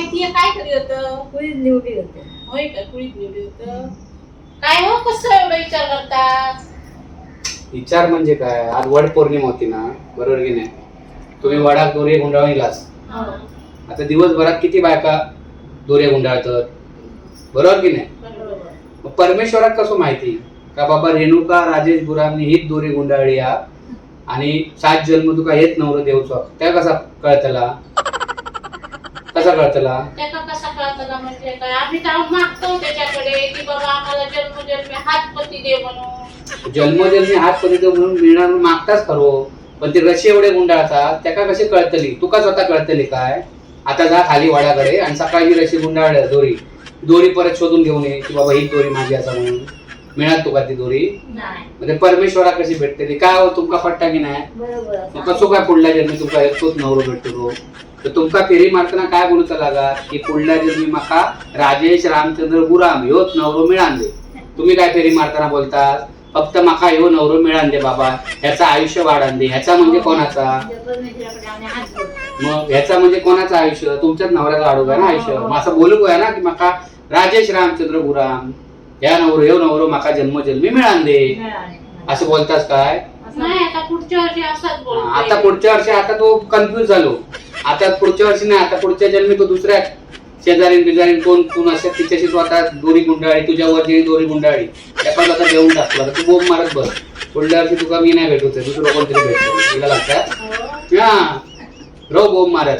माहिती आहे काय करी होतं? कुळीत निवडी होते. होय का, कुळीत निवडी होतं काय हो? कसं एवढा विचार करतात? विचार म्हणजे काय, आज वड पौर्णिमा होती ना, बरोबर की नाही? तुम्ही वडात दोरे गुंडाळून इलास. हा, आता दिवसभरात किती बायका दोरे गुंडाळतात, बरोबर की नाही? बरोबर. मग परमेश्वरात कसं माहिती का बाबा रेणुका राजेश गुरांनी हीच दोरी गुंडाळली हा आणि सात जन्म तुका हेच नवरं देवचो, त्या कसा कळतला? कसा कळतला? त्याका कसा कळतला म्हणजे काय, आम्ही तर मागतो त्याच्याकडे की बाबा आम्हाला जन्मजन्मी हात पती दे म्हणून. जन्मजन्मी हात पती म्हणून मिळणार म्हणून मागताच खरो, पण ते रशी एवढे गुंडाळतात त्याका कशी कळतली? तुका स्वतः कळतली काय? आता जा खाली वडाकडे आणि सकाळी रशी गुंडाळल्या दोरी, दोरी परत शोधून घेऊन ये की बाबा ही दोरी माझी असा म्हणून, मिळाल तुका ती दोरी? नाही. म्हणजे परमेश्वरा कशी भेटतली? काय हो, तुमका पट्टा की नाही? बरोबर मग असं. कसो काय पुढल्या जन्मी तुमका तोच नवरो भेटतो? तर तुमका फेरी मारताना काय बोलूचा लागा की पुढल्या जन्मी माका राजेश रामचंद्र गुराम ह्योच नवरो मिळान दे. तुम्ही काय फेरी मारताना बोलता? फक्त माका ह्यो नवरो मिळान दे बाबा, ह्याचा आयुष्य वाढान दे. ह्याचा म्हणजे कोणाचा? म्हणजे परमेश्वराकडे आम्ही हात जोडतो. मग ह्याचा म्हणजे कोणाचं आयुष्य? तुमच्याच नवऱ्याला वाढू का ना आयुष्य? मग असं बोलू काय ना की माका राजेश रामचंद्र गुराम ह्या नवरो, ह्यो नवरो माका जन्मजन्मी मिळान दे, मिळाले. असं बोलतास काय? असं. नाही, आता पुढच्या वर्षी असाच बोलतो. आता पुढच्या वर्षी, आता तो कन्फ्युज झालो. आता पुढच्या वर्षी नाही, आता पुढच्या जन्मी तो दुसऱ्या शेजारीन बिजारीन कोण कोण अशा तिच्याशी तू आता दोरी गुंडाळी, तुझ्यावर तिने दोरी गुंडाळी, त्या पण आता देऊन टाकला. तर तू बोंब मारत बस. पुढल्या वर्षी तुका मी नाही भेटू, दुसरं कोणतरी भेटतो तुला लागतात. हो. हा, रो बोंब मारत.